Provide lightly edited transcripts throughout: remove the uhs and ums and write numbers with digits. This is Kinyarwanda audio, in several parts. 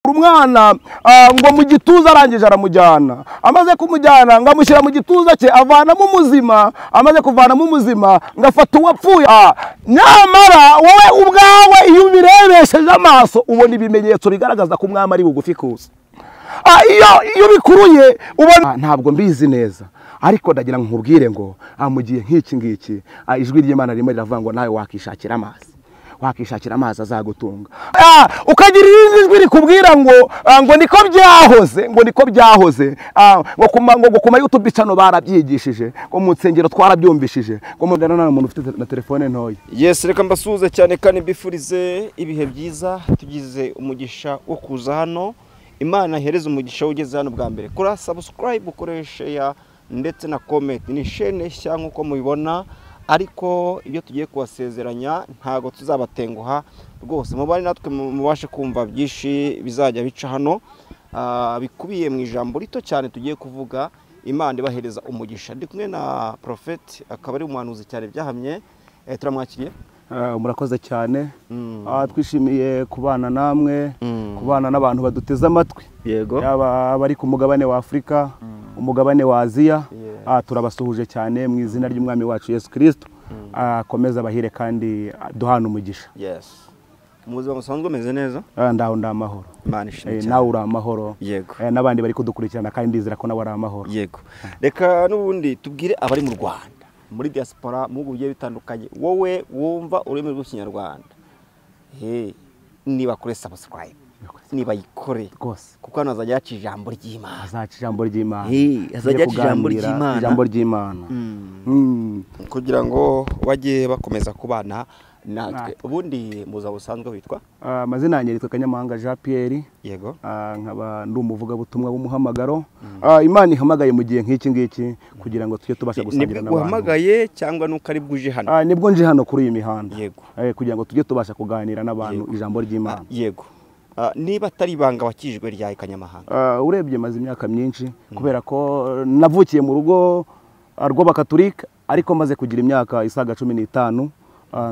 Umwana ngo mu gituza arangije aramujyana, amaze kumujyana ngo amushyira mu gituza cye avanamo umuzima, amaze kuvanamo umuzima ngo afata uwapfuye. Nyamara wowe ubwawe iyo ubirebesheje amaso ubona ibimenyetso bigaragaza ko umwami ari bugufi kuza. Iyo bikuruye ubona ntabwo mbizi neza, ariko ndagira nkubwire ngo mu gihe nk'iki ngiki ijwi ry'Imana ririmo riravuga ngo nawe wakishakira amazi, wakishakira amazi azagutunga. Ukagira irindi jwi rikubwira ngo ngo niko byahoze, ngo niko byahoze, ngo kuma YouTube channel barabyigishije, ngo mu nsengero twarabyumvishije, ngo mudana nta muntu ufite na telefone ntoya. Yes, reka mbasuhuze cyane kandi mbifurize ibihe byiza, tugize umugisha wo kuza hano. Imana ihereze umugisha ugeze hano bwa mbere. Kora subscribe, ukoreshe ya ndetse na comment. Ni chaîne nshya nkuko mubibona, ariko ibyo tugiye kubasezeranya ntago tuzabatenguha rwose. Mubari natwe mubashe kumva byinshi bizajya bica hano, bikubiye mu ijambo rito cyane tugiye kuvuga. Imana ibahereza umugisha. Ndi kumwe na Prophet, akaba ari umuhanuzi cyane byahamye. Turamwakiriye. Murakoze cyane. Twishimiye kubana namwe, kubana n'abantu baduteze amatwi. Yego. Yaba abari ku mugabane wa Afrika, umugabane wa Aziya, turabasuhuje cyane mu izina ry'Umwami wacu Yesu Kristo. Akomeza abahire kandi duhana umugisha. Yes. Mu buzima busanzwe umeze neza? Ndaho ndamahoro. Imana ishimwe cyane. Nawe uri amahoro. Yego. N'abandi bari kudukurikirana kandi ndizera ko nawe ari amahoro. Yego. Reka n'ubundi tubwire abari mu Rwanda, muri diaspora, mu bihugu bigiye bitandukanye, wowe wumva ururimi rw'Ikinyarwanda, niba kure subscribe, niba yikore rwose, kuko hano hazajya haca ijambo ry'Imana, hazaca ijambo ry'Imana, hazajya haca ijambo ry'Imana, ijambo ry'Imana, kugira ngo bajye bakomeza kubana natwe. Ubundi muza busanzwe witwa? Amazina yanjye yitwa Kanyamahanga Jean Pierre. Yego. Nkaba ndi umuvugabutumwa w'umuhamagaro. Imana ihamagaye mu gihe nk'iki ngiki kugira ngo tujye tubasha gusangira n'abantu. Nibwo uhamagaye cyangwa nuko ari bwuje hano? Nibwo nje hano kuri iyi mihanda. Yego. Kugira ngo tujye tubasha kuganira n'abantu ijambo ry'Imana. Yego. Niba atari ibanga wakijwe rya Kanyamahanga? Urebye maze imyaka myinshi, kubera ko navukiye mu rugo rw'Abakatolika, ariko maze kugira imyaka isaga 15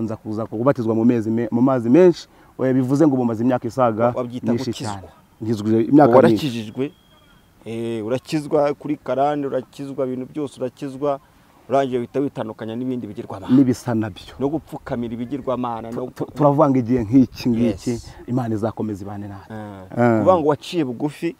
nza kuza kubatizwa mu mazi menshi. Bivuze ngo ubumaze imyaka isaga myinshi cyane. Ngizwe imyaka myinshi. Warakijijwe? Urakizwa kuri karande, urakizwa ibintu byose, urakizwa urangiye uhita witandukanya n'ibindi bigirwamana, n'ibisa nabyo, no gupfukamira ibigirwamana. Turavanga igihe nk'iki ngiki Imana izakomeza ibane natwe. Kuvuga ngo waciye bugufi,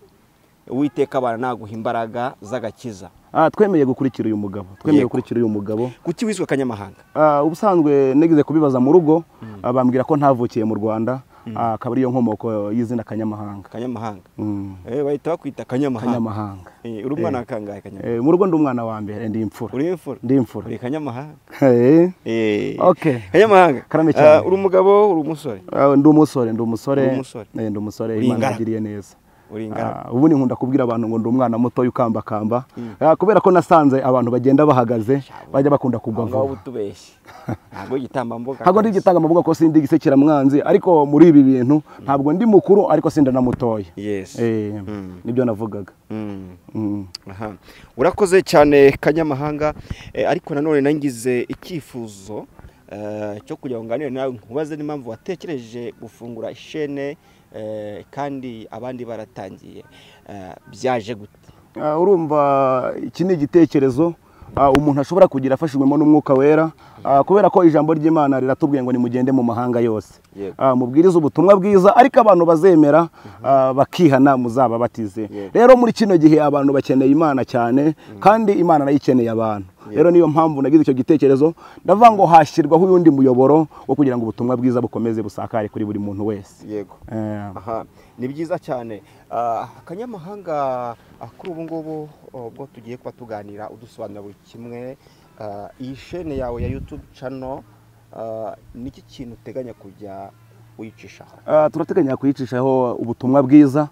Uwiteka abana naguha imbaraga z'agakiza. Twemeye gukurikira uyu mugabo, twemeye gukurikira uyu mugabo. Kuki wiswe Kanyamahanga? Ubusanzwe nigeze kubibaza mu rugo, bambwira ko ntavukiye mu Rwanda, akaba ariyo nkomoko y'izina Kanyamahanga. Kanyamahanga. Bahita bakwita Kanyamahanga. Kanyamahanga. Uri umwana kangahe Kanyamahanga? Mu rugo ndi umwana wa mbere, ndi imfura. Uri imfura? Ndi imfura. Uri Kanyamahanga? Okay. Kanyamahanga. Karame cyane. Uri umugabo, uri umusore? Ndi umusore, ndi umusore. Ndi umusore, Imana yagiriye neza. Ubundi nkunda kubwira abantu ngo ndi umwana muto ukambakamba, kubera ko nasanze abantu bagenda bahagaze bajya bakunda kugwa vuba. Ntabwo igitambambuga, ntabwo ndi igitambambuga ko sindi gisekeramwanzi, ariko muri ibi bintu ntabwo ndi mukuru ariko sinda na mutoya. Yes. Nibyo navugaga. Urakoze cyane Kanyamahanga, ariko nanone nangize icyifuzo cyo kugira ngo nganire nawe nkubaze n'impamvu watekereje gufungura ishene kandi abandi baratangiye, byaje gute? Urumva iki ni igitekerezo umuntu ashobora kugira afashijwemo n'Umwuka Wera, kubera ko ijambo ry'Imana riratubwiye ngo nimugende mu mahanga yose, mubwirize ubutumwa bwiza, ariko abantu bazemera bakihana muzababatize. Rero muri kino gihe abantu bakeneye Imana cyane, kandi Imana nayo ikeneye abantu. Rero niyo mpamvu nagize icyo gitekerezo, ndavuga ngo hashyirwaho uyundi muyoboro wo kugira ngo ubutumwa bwiza bukomeze busakare kuri buri muntu wese. Yego. Aha, ni byiza cyane. Kanyamahanga, kuri ubu ngubu ubwo tugiye kuba tuganira udusobanurira buri kimwe, iyi chaîne yawe ya YouTube channel, niki kintu uteganya kujya uyicishaho? Turateganya kuyicishaho ubutumwa bwiza,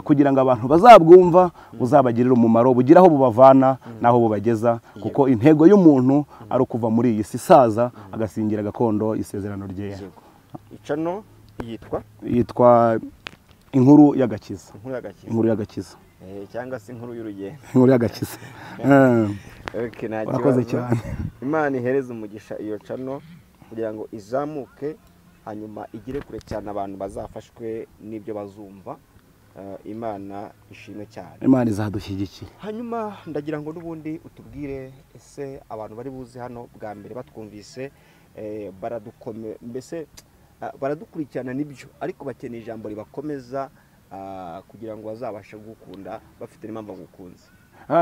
kugira ngo abantu bazabwumva buzabagirira umumaro, bugira aho bubavana naho bubageza, kuko intego y'umuntu ari ukuva muri iyi si isaza agasingira gakondo isezerano ryera. Icano yitwa? Yitwa Inkuru y'Agakiza. Inkuru y'Agakiza. Cyangwa se inkuru y'urugendo. Inkuru y'Agakiza. Okay, nta kibazo. Cyane. Imana ihereze umugisha iyo cano kugira ngo izamuke, hanyuma igere kure cyane, abantu bazafashwe n'ibyo bazumva. Imana ishimwe cyane, Imana izadushyigikira. Hanyuma ndagira ngo n'ubundi utubwire, ese abantu bari buze hano bwa mbere batwumvise, baradukome mbese baradukurikirana nibyo, ariko bakeneye ijambo ribakomeza kugira ngo bazabashe gukunda bafite n'impamvu bagukunze.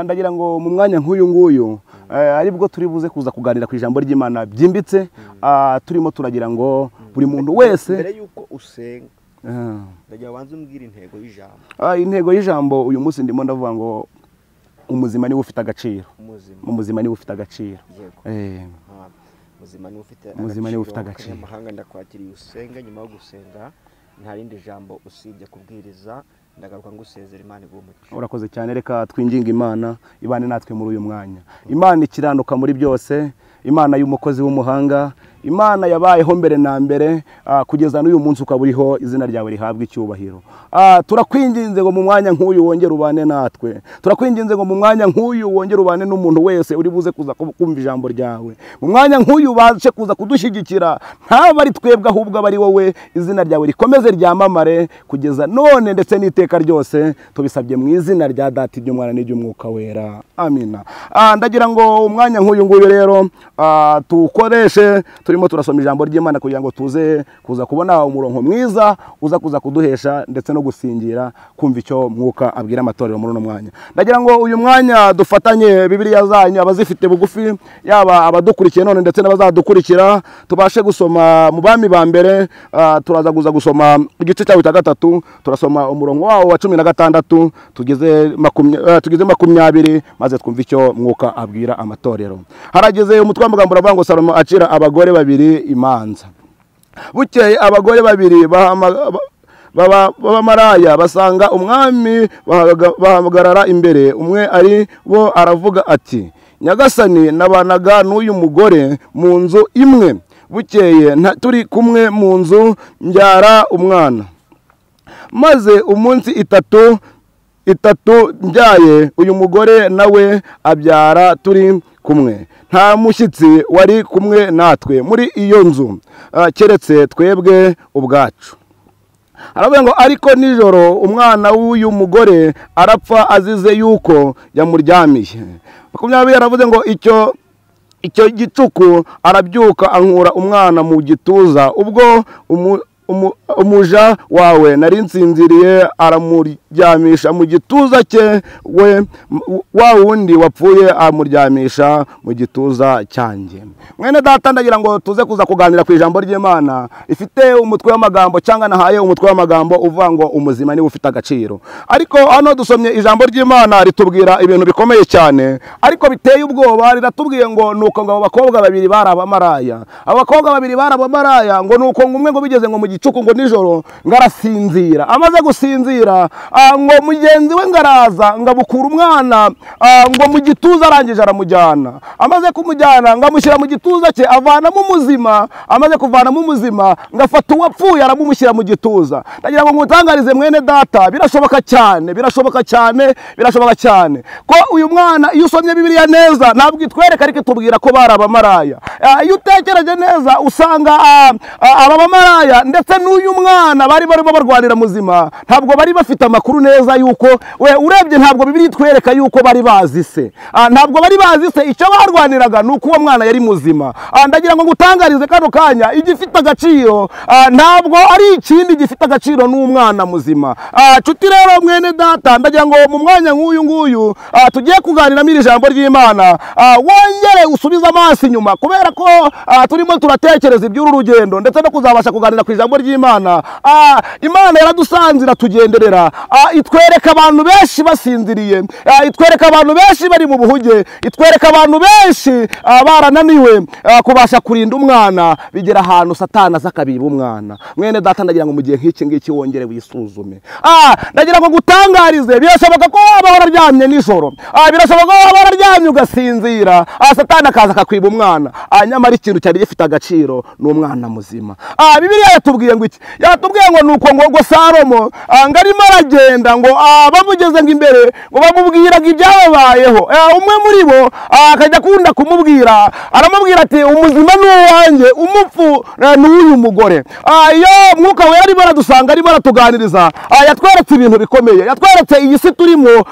Ndagira ngo mu mwanya nk'uyu nguyu aribwo turi buze kuza kuganira ku ijambo ry'Imana byimbitse, turimo turagira ngo buri muntu wese mbere yuko usenga ndagira banze umbwire intego y'ijambo. Intego y'ijambo uyu munsi ndimo ndavuga ngo umuzima niwe ufite agaciro. Umuzima niwe ufite agaciro. Umuzima niwe ufite agaciro. Amahanga ndakwakiriye usenga, nyuma yo gusenga nta rindi jambo usibye kubwiriza, ndagaruka ngusezera. Imana iguhe umugisha. Urakoze cyane, reka twinginge Imana ibane natwe muri uyu mwanya. Imana ikiranuka muri byose, Imana y'umukozi w'umuhanga, Imana yabayeho mbere na mbere kugeza n'uyu munsi ukaba uriho, izina ryawe rihabwa icyubahiro. Turakwinginze ngo mu mwanya nk'uyu wongere ubane natwe. Turakwinginze ngo mu mwanya nk'uyu wongere ubane n'umuntu wese uri buze kuza kumva ijambo ryawe. Mu mwanya nk'uyu ubashe kuza kudushyigikira, ntaba ari twebwe ahubwo aba ari wowe, izina ryawe rikomeze ryamamare kugeza none ndetse n'iteka ryose. Tubisabye mu izina rya Data, iry'Umwana n'iry'Umwuka Wera. Amina. Ndagira ngo umwanya nk'uyu nguyu rero tukoreshe turimo turasoma ijambo ry'Imana kugira ngo tuze kuza kubona umurongo mwiza uza kuza kuduhesha ndetse no gusingira kumva icyo Mwuka abwira amatorero muri uno mwanya. Ndagira ngo uyu mwanya dufatanye Bibiliya zanyu, abazifite bugufi, yaba abadukurikiye none ndetse n'abazadukurikira, tubashe gusoma mu Bami ba mbere. Turaza kuza gusoma igice cyawe cya 3, turasoma umurongo wawo wa 16 tugeze 20, maze twumva icyo Mwuka abwira amatorero. Harageze umutwe w'amagambo uravuga ngo Salomo acira abagore babiri imanza. Bukeye abagore babiri b'abamaraya basanga umwami bahagarara imbere, umwe ari bo aravuga ati: Nyagasani, nabanaga n'uyu mugore mu nzu imwe, bukeye turi kumwe mu nzu mbyara umwana, maze umunsi itatu mbyaye uyu mugore nawe abyara turi kumwe. Nta mushyitsi wari kumwe natwe muri iyo nzu keretse twebwe ubwacu. Aravuga ngo ariko nijoro umwana w'uyu mugore arapfa azize yuko yamuryamiye. 20 aravuze ngo icyo gicuku arabyuka ankura umwana mu gituza, ubwo umuja wawe nari nsinziriye aramuryamisha mu gituza cye, we wa wundi wapfuye amuryamisha mu gituza cyanjye. Mwene data, ndagira ngo tuze kuza kuganira ku ijambo ry'Imana ifite umutwe w'amagambo, cyangwa nahaye umutwe w'amagambo uvuga ngo umuzima niwe ufite agaciro. Ariko hano dusomye ijambo ry'Imana ritubwira ibintu bikomeye cyane ariko biteye ubwoba. Riratubwiye ngo nuko ngo abakobwa babiri bari abamaraya, abakobwa babiri bari abamaraya, ngo nuko ngo umwe ngo bigeze ngo mu gicuku ngo nijoro ngarasinzira, amaze gusinzira ngo mugenzi we ngaraza ngabukura umwana ngo mu gituza, arangije aramujyana, amaze kumujyana ngamushyira mu gituza cye, avanamo umuzima, amaze kuvanamo umuzima ngafata uwapfuye aramumushyira mu gituza. Ndagira ngo ngutangarize mwene data, birashoboka cyane, birashoboka cyane, birashoboka cyane ko uyu mwana iyo usomye Bibiliya neza ntabwo itwereka ariko itubwira ko bari abamaraya. Iyo utekereje neza usanga aba bamaraya ndetse n'uyu mwana bari barimo barwanira muzima, ntabwo bari bafite amakuru neza yuko we urebye ntabwo Bibiliya itwereka yuko bari bazi se, ntabwo bari bazi se. Icyo barwaniraga nuko uwo mwana yari muzima. Ndagira ngo ngutangarize kano kanya, igifite agaciro ntabwo ari ikindi, gifite agaciro n'umwana muzima. Nshuti rero mwene data, ndagira ngo mu mwanya nk'uyu nguyu tugiye kuganiramo iri jambo ry'Imana, wongere usubize amaso inyuma, kubera ko turimo turatekereza iby'uru rugendo ndetse no kuzabasha kuganira ku ijambo ry'Imana. Imana yaradusanze iratugenderera, itwereka abantu benshi basinziriye, itwereka abantu benshi bari mu buhuge, itwereka abantu benshi barananiwe kubasha kurinda umwana, bigera ahantu Satani aza akabiba umwana. Mwene data, ndagira ngo mu gihe nk'iki ngiki wongere wisuzume. Ndagira ngo ngutangarize, birashoboka ko waba wararyamye nijoro, birashoboka ko waba wararyamye ugasinzira, Satani akaza akakwiba umwana. Nyamara ikintu cyari gifite agaciro ni umwana muzima. Bibiliya yatubwiye Yatubwiye ngo iki? Yatubwiye ngo nuko ngo Salomo ngarimo aragenda ngo bamugeze ngo imbere ngo bamubwiraga ibyababayeho. Umwe muri bo akajya akunda kumubwira, aramubwira ati umuzima ni uwanjye, umupfu ni uyu mugore. Iyo Mwuka Wera arimo aradusanga, arimo aratuganiriza, yatweretse ibintu bikomeye, yatweretse iyi si turimo,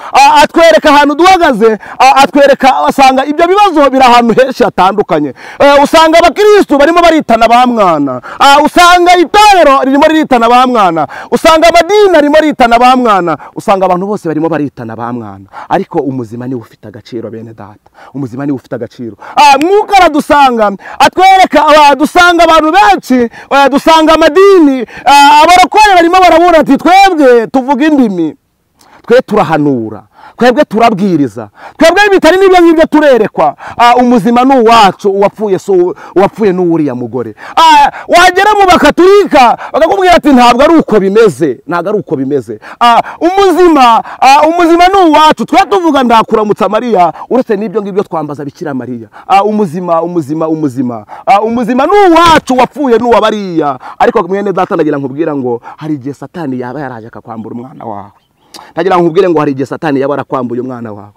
atwereka ahantu duhagaze, atwereka asanga ibyo bibazo biri ahantu henshi hatandukanye. Usanga abakristo barimo baritana ba mwana, usanga itorero ririmo riritana ba mwana, usanga amadini arimo aritana ba mwana, usanga abantu bose barimo baritana ba mwana. Ariko umuzima niwe ufite agaciro bene data, umuzima niwe ufite agaciro. Mwuka aradusanga atwereka, dusanga abantu benshi, dusanga amadini, abarokore barimo barabura ati twebwe tuvuga indimi, twe turahanura, twebwe turabwiriza, twebwe bitari n'ibyo ngibyo turerekwa. Umuzima ni uwacu, uwapfuye so uwapfuye n'uriya mugore. Wagera mu Bakaturika bakakubwira ati ntabwo ari uko bimeze, ntabwo ari uko bimeze. Umuzima ni uwacu, twe tuvuga ndakuramutsa Mariya, uretse n'ibyo ngibyo twambaza Bikira Mariya. Umuzima, umuzima, umuzima, umuzima ni uwacu, wapfuye n'uwabariya. Ariko mwene data ndagira nkubwira ngo hari igihe Satani yaba yaraje akakwambura umwana wawe. Ndagira nkubwire ngo hari igihe Satani yaba arakwambuye umwana wawe.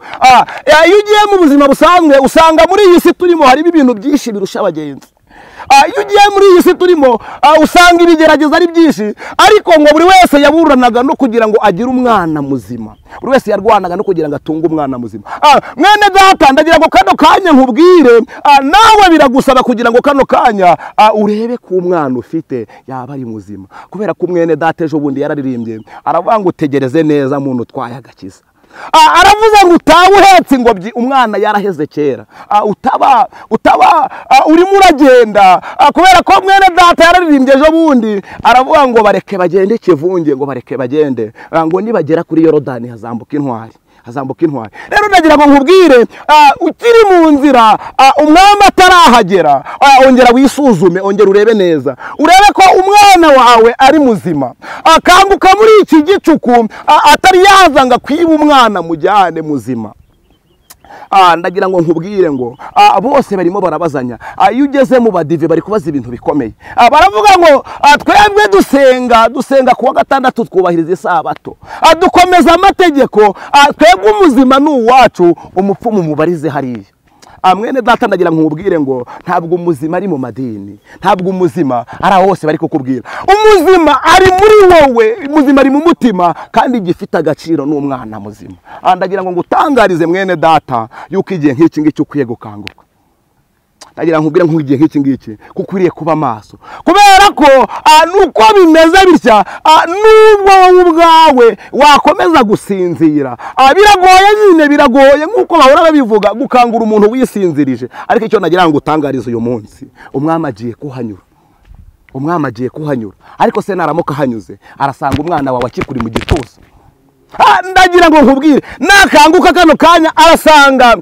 Iyo ugiye mu buzima busanzwe usanga muri iyi si turimo harimo ibintu byinshi birusha abagenzi. Iyo ugiye muri iyi si turimo usanga ibigerageza ari byinshi, ariko ngo buri wese yaburanaga no kugira ngo agire umwana muzima, buri wese yarwanaga no kugira ngo atunge umwana muzima. Mwene data ndagira ngo kano kanya nkubwire, nawe biragusaba kugira ngo kano kanya urebe ko umwana ufite yaba ari muzima, kubera ko mwene data ejo bundi yararirimbye aravuga ngo utegereze neza muntu utwaye agakiza. Aravuze ngo utaba uhetse ingobyi umwana yaraheze kera, utaba urimo uragenda, kubera ko mwene data yararirimbye ejo bundi aravuga ngo bareke bagende ikivunge, ngo bareke bagende, ngo nibagera kuri Yorodani hazambuka intwari, hazambuka intwari. Rero ndagira ngo nkubwire, ukiri mu nzira umwami atarahagera, ongera wisuzume, ongera urebe neza, urebe ko umwana wawe ari muzima. Akanguka muri iki gicuku atari yaza ngo akwibe umwana mujyane muzima. Ndagira ngo nkubwire ngo bose barimo barabazanya. Iyo ugeze mu badive bari kubaza ibintu bikomeye. Baravuga ngo twebwe dusenga kuwa gatandatu, twubahiriza isabato, dukomeza amategeko, twebwe umuzima ni uwacu, umupfumu mubarize hariya. Mwene data ndagira nkubwire ngo ntabwo umuzima ari mu madini, ntabwo umuzima ari aho hose bari kukubwira. Umuzima ari muri wowe, umuzima ari mu mutima, kandi gifite agaciro n'umwana muzima. Ndagira ngo ngutangarize mwene data yuko igihe nk'iki ngiki ukwiye gukanguka. Ndagira nkubwire nk'igihe nk'iki ngiki kukwiriye kuba maso, kubera ko nuko bimeze bitya, nubwo wowe ubwawe wakomeza gusinzira, biragoye nyine, biragoye nkuko bahora babivuga gukangura umuntu wisinzirije. Ariko icyo nagira ngo utangarize uyu munsi, umwami agiye kuhanyura, umwami agiye kuhanyura. Ariko se naramuka hanyuze arasanga umwana wawe akikuri mu gituza. Ndagira ngo nkubwire, nakanguka kano kanya arasanga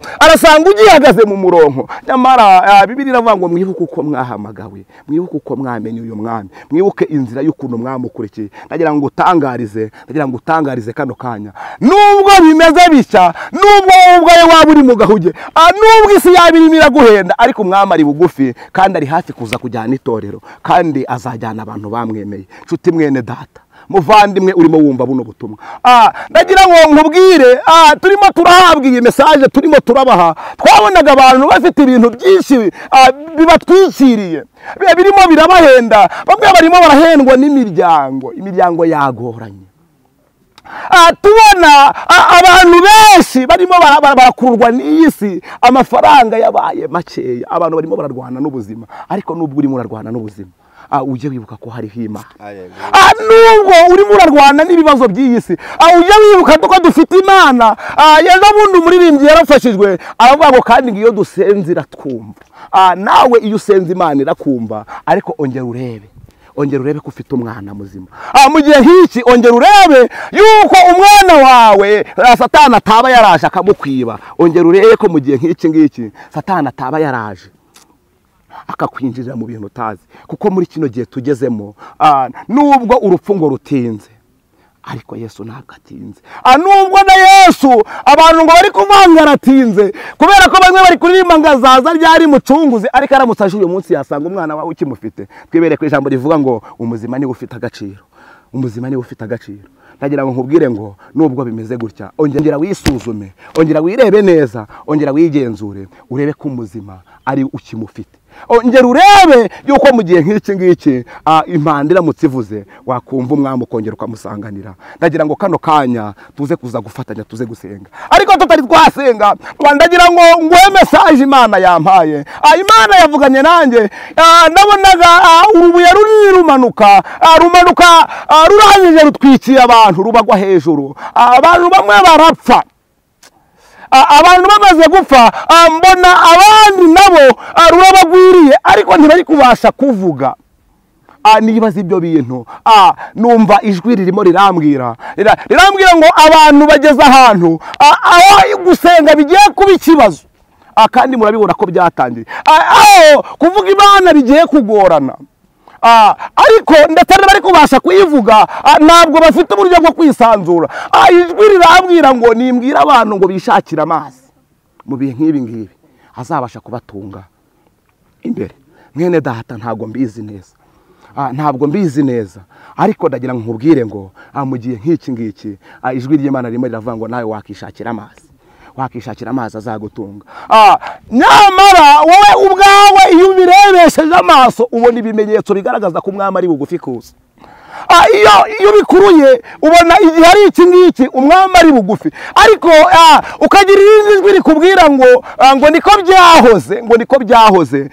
ugihagaze mu murongo. Nyamara Bibiliya iravuga ngo mwibuke uko mwahamagawe, mwibuke uko mwamenye uyu mwami, mwibuke inzira y'ukuntu mwamukurikiye. Ndagira ngo utangarize, ndagira ngo utangarize kano kanya, nubwo bimeze bitya, nubwo wowe ubwawe waba uri mu gahuge, nubwo isi yaba irimo iraguhenda, ariko umwami ari bugufi kandi ari hafi kuza kujyana itorero, kandi azajyana abantu bamwemeye. Nshuti mwene data, muvandimwe urimo wumva buno butumwa, ndagira ngo nkubwire, turimo turahabwa iyi message, turimo turabaha. Twabonaga abantu bafite ibintu byinshi bibatwikiriye, birimo birabahenda. Bamwe barimo barahendwa n'imiryango, imiryango yagoranye. Tubona abantu benshi barimo barakururwa n'iyi si, amafaranga yabaye makeya, abantu barimo bararwana n'ubuzima. Ariko nubwo urimo urarwana n'ubuzima, ujye wibuka ko hariho Imana. Nubwo urimo urarwana n'ibibazo by'iyi si, ujye wibuka ko dufite Imana. Ejo bundi umuririmbyi yarafashijwe aravuga ngo kandi iyo dusenze iratwumva. Nawe iyo usenze Imana irakumva, ariko ongera urebe, ongera urebe ko ufite umwana muzima. Mu gihe nk'iki ongera urebe yuko umwana wawe Satani ataba yaraje akamukwiba. Ongera urebe ko mu gihe nk'iki ngiki Satani ataba yaraje akakwinjirira mu bintu utazi. Kuko muri kino gihe tugezemo, nubwo urupfu ngo rutinze, Ariko Yesu ntabwo atinze. Nubwo na Yesu abantu ngo bari kuvanga aratinze, kubera ko bamwe bari kuririmba ngo azaza ryari mucunguzi, ariko aramutse aje uyu munsi yasanga umwana wawe ukimufite. Twibere ku ijambo rivuga ngo umuzima niwe ufite agaciro, umuzima niwe ufite agaciro. Ndagira ngo nkubwire ngo nubwo bimeze gutya, ongera wisuzume, ongera wirebe neza, ongera wigenzure, urebe ko umuzima ari ukimufite. Ongera urebe yuko mu gihe nk'iki ngiki impanda iramutse ivuze wakumva umwami ukongera ukamusanganira. Ndagira ngo kano kanya tuze kuza gufatanya, tuze gusenga. Ariko tutari twasenga, ndagira ngo nguhe message Imana yampaye. Imana yavuganye nanjye, nabonaga urubuye runini rumanuka, rumanuka rurangije rutwikiye abantu, rubagwa hejuru, abantu bamwe barapfa. Abantu bamaze gupfa, mbona abandi nabo rurabagwiriye, ariko ntibari kubasha kuvuga. Nibaza ibyo bintu, numva ijwi ririmo rirambwira ngo abantu bageze ahantu aho gusenga bigiye kuba ikibazo. Kandi murabibona ko byatangiye, aho kuvuga Imana bigiye kugorana. Ariko ndetse bari kubasha kuyivuga, ntabwo bafite uburyo bwo kwisanzura. Ijwi rirambwira ngo nimbwira abantu ngo bishakire amazi mu bihe nk'ibi ngibi azabasha kubatunga imbere. Mwene data, ntabwo mbizi neza, ntabwo mbizi neza, ariko ndagira ngo nkubwire ngo mu gihe nk'iki ngiki ijwi ry'Imana ririmo riravuga ngo nawe wakishakira amazi, wakishakira amazi azagutunga. Nyamara wowe ubwawe iyo ubirebesheje amaso ubona ibimenyetso bigaragaza ko umwami ari bugufi kuza. Iyo ubikuruye ubona igihe ari iki ngiki umwami ari bugufi, ariko ukagira irindi jwi rikubwira ngo ngo niko byahoze, ngo niko byahoze,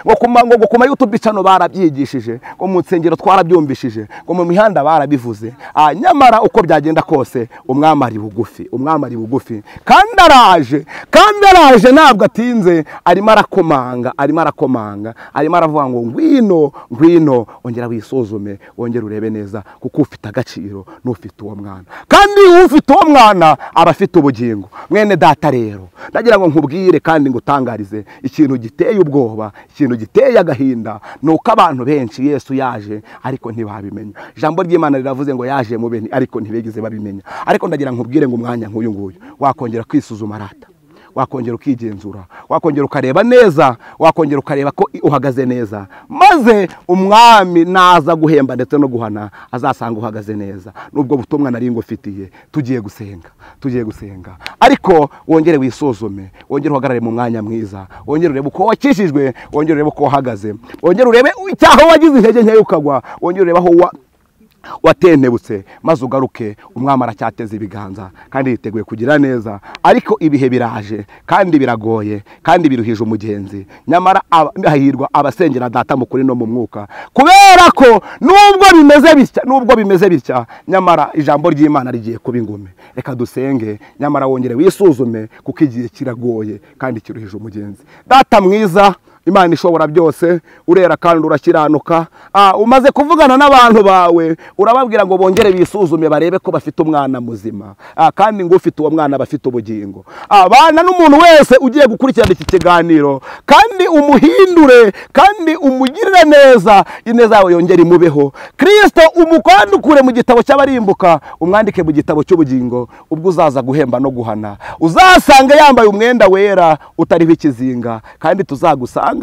ngo kuma YouTube channel barabyigishije, ngo mu nsengero twarabyumvishije, ngo mu mihanda barabivuze. Nyamara uko byagenda kose umwami ari bugufi, umwami ari bugufi, kandi araje, kandi araje, ntabwo atinze. Arimo arakomanga, arimo arakomanga, arimo aravuga ngo ngwino, ngwino, ongera wisuzume, wongera urebe neza, kuko ufite agaciro n'ufite uwo mwana, kandi ufite uwo mwana aba afite ubugingo. Mwene data rero, ndagira ngo nkubwire kandi ngutangarize ikintu giteye ubwoba, ikintu giteye agahinda, nuko abantu benshi Yesu yaje ariko ntibabimenya. Ijambo ry'Imana riravuze ngo yaje mu bene ariko ntibigeze babimenya. Ariko ndagira nkubwire ngo umwanya nk'uyu nguyu wakongera kwisuzuma rata, wakongera ukigenzura, wakongera ukareba neza, wakongera ukareba ko uhagaze neza, maze umwami naza guhemba ndetse no guhana azasanga uhagaze neza. Nubwo butumwa nari ngufitiye, tugiye gusenga, tugiye gusenga, ariko wongere wisuzume, wongere uhagarare mu mwanya mwiza, wongere urebe uko wakishijwe, wongere urebe uko uhagaze, wongere urebe icyaho wagize intege nke ukagwa, wongere urebe aho watentebutse, maze ugaruke. Umwami aracyateza ibiganza kandi yiteguye kugira neza, ariko ibihe biraje kandi biragoye kandi biruhije umugenzi. Nyamara hahirwa abasengera data mu kuri no mu mwuka, kubera ko nubwo bimeze bitya, nubwo bimeze bitya, nyamara ijambo ry'Imana rigiye kuba ingume. Reka dusenge, nyamara wongere wisuzume, kuko igihe kiragoye kandi kiruhije umugenzi. Data mwiza, Imana ishobora byose, urera kandi urakiranuka. Umaze kuvugana n'abantu bawe, urababwira ngo bongere bisuzume barebe ko bafite umwana muzima, kandi ngo ufite uwo mwana bafite ubugingo. Abana n'umuntu wese ugiye gukurikirana iki kiganiro, kandi umuhindure, kandi umugirire neza, ineza yawe yongere imubeho. Kristo umukwandukure mu gitabo cy'abarimbuka, umwandike mu gitabo cy'ubugingo. Ubwo uzaza guhemba no guhana, uzasanga yambaye umwenda wera utariho ikizinga, kandi tuzagusanga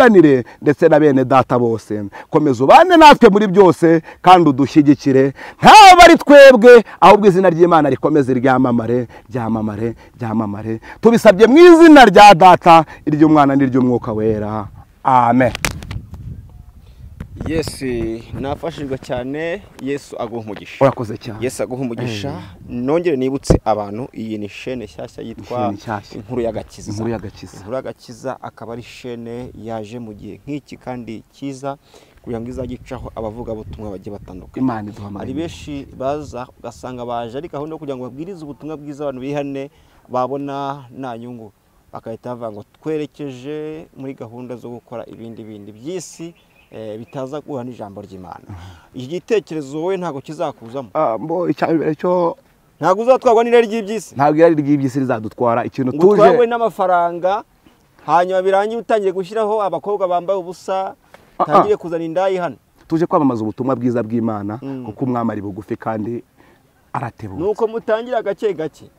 ndetse na bene data bose. Komeza ubane natwe muri byose kandi udushyigikire, ntabwo ari twebwe ahubwo izina ry'Imana rikomeze ryamamare, ryamamare, ryamamare. Tubisabye mu izina rya data, iry'umwana n'iry'umwuka wera, amen. Yesu nafashijwe cyane. Yesu aguha umugisha. Urakoze cyane. Yesu aguha umugisha. Nongere nibutse abantu, iyi ni shene nshyashya yitwa Inkuru y'Agakiza. Inkuru y'Agakiza. Inkuru y'Agakiza akaba ari shene yaje mu gihe nk'iki kandi cyiza, kugira ngo izagicaho abavuga butumwa bagiye batandukanye. Imana iduha. Ari benshi baza ugasanga baje ari gahunda kugira ngo babwirize ubutumwa bwiza abantu bihane, babona nta nyungu bakahita bavuga ngo twerekeje muri gahunda zo gukora ibindi bindi by'isi bitaza guhura n'ijambo ry'Imana. Iki gitekerezo wowe ntago kizakuzamo. Mbo icyambere cyo ntago uzatwarwa n'irari ry'iby'isi. Ntabwo irari ry'iby'isi rizadutwara. Ikintu tuje utwarwe n'amafaranga, hanyuma birangiye utangiye gushyiraho abakobwa bambaye ubusa, tangire kuzana indayi hano. Tuje kwamamaza ubutumwa bwiza bw'Imana, kuko umwami ari bugufi kandi Aratebutse. Nuko mutangira gake gake,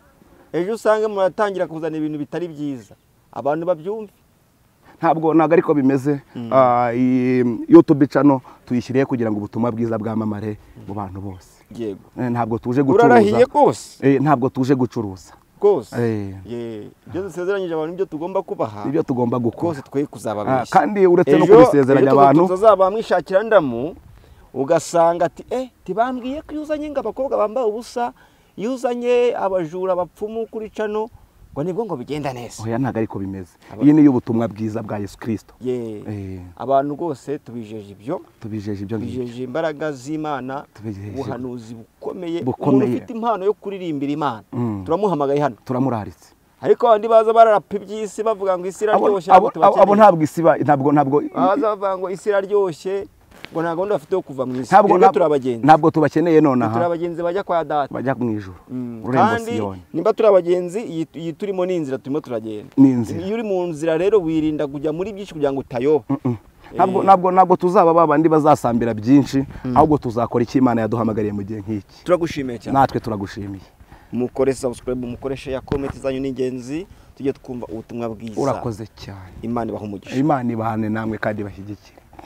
ejo usange muratangira kuzana ibintu bitari byiza, abantu babyumve. Ntabwo ariko bimeze. YouTube channel tuyishyiriye kugira ngo ubutumwa bwiza bwamamare mu bantu bose. Yego. Ntabwo tuje gucuruza. Urarahiye rwose. Ntabwo tuje gucuruza. Rwose. Ibyo dusezeranyije abantu ibyo tugomba kubaha. Ibyo tugomba gukora. Rwose twe kuzababeshya. Kandi uretse no kubisezeranya abantu, tuzaba mwishakira ndamu ugasanga ati tibambwiye ko yuzanye ngo abakobwa bambaye ubusa, yuzanye abajura abapfumu kuri channel, ngo nibwo ngo bigenda neza. Oya ntago ariko bimeze. Iyi ni y'ubutumwa bwiza bwa Yesu Kristo. Abantu rwose tubijeje ibyo. Tubijeje ibyo ngibyo. Tubijeje imbaraga z'Imana, ubuhanuzi bukomeye, umuntu ufite impano yo kuririmbira Imana. Turamuhamagaye hano. Turamuraritse. Ariko abandi baza bararapa iby'isi bavuga ngo isi iraryoshye, abo ntabwo isi ntabwo baza bavuga ngo isi iraryoshye, ngo nta gahunda bafite yo kuva mu isi. Turabagenzi. Ntabwo tubakeneye nonaha. Turabagenzi bajya kwa data. Bajya mu ijuru. Ururembo Siyoni. Nimba turabagenzi, iyi turimo ni inzira turimo turagenda. Iyo uri mu nzira rero wirinda kujya muri byinshi kugira ngo utayoba. Ntabwo tuzaba babandi bazasambira byinshi, ahubwo tuzakora icyo Imana yaduhamagariye mu gihe nk'iki. Turagushimiye cyane. Natwe turagushimiye. Mukore subscribe, mukoreshe ya comment zanyu n'ingenzi, tujye twumva ubutumwa bwiza. Urakoze cyane. Imana ibahe umugisha. Imana ibahane namwe kandi bashyigikire.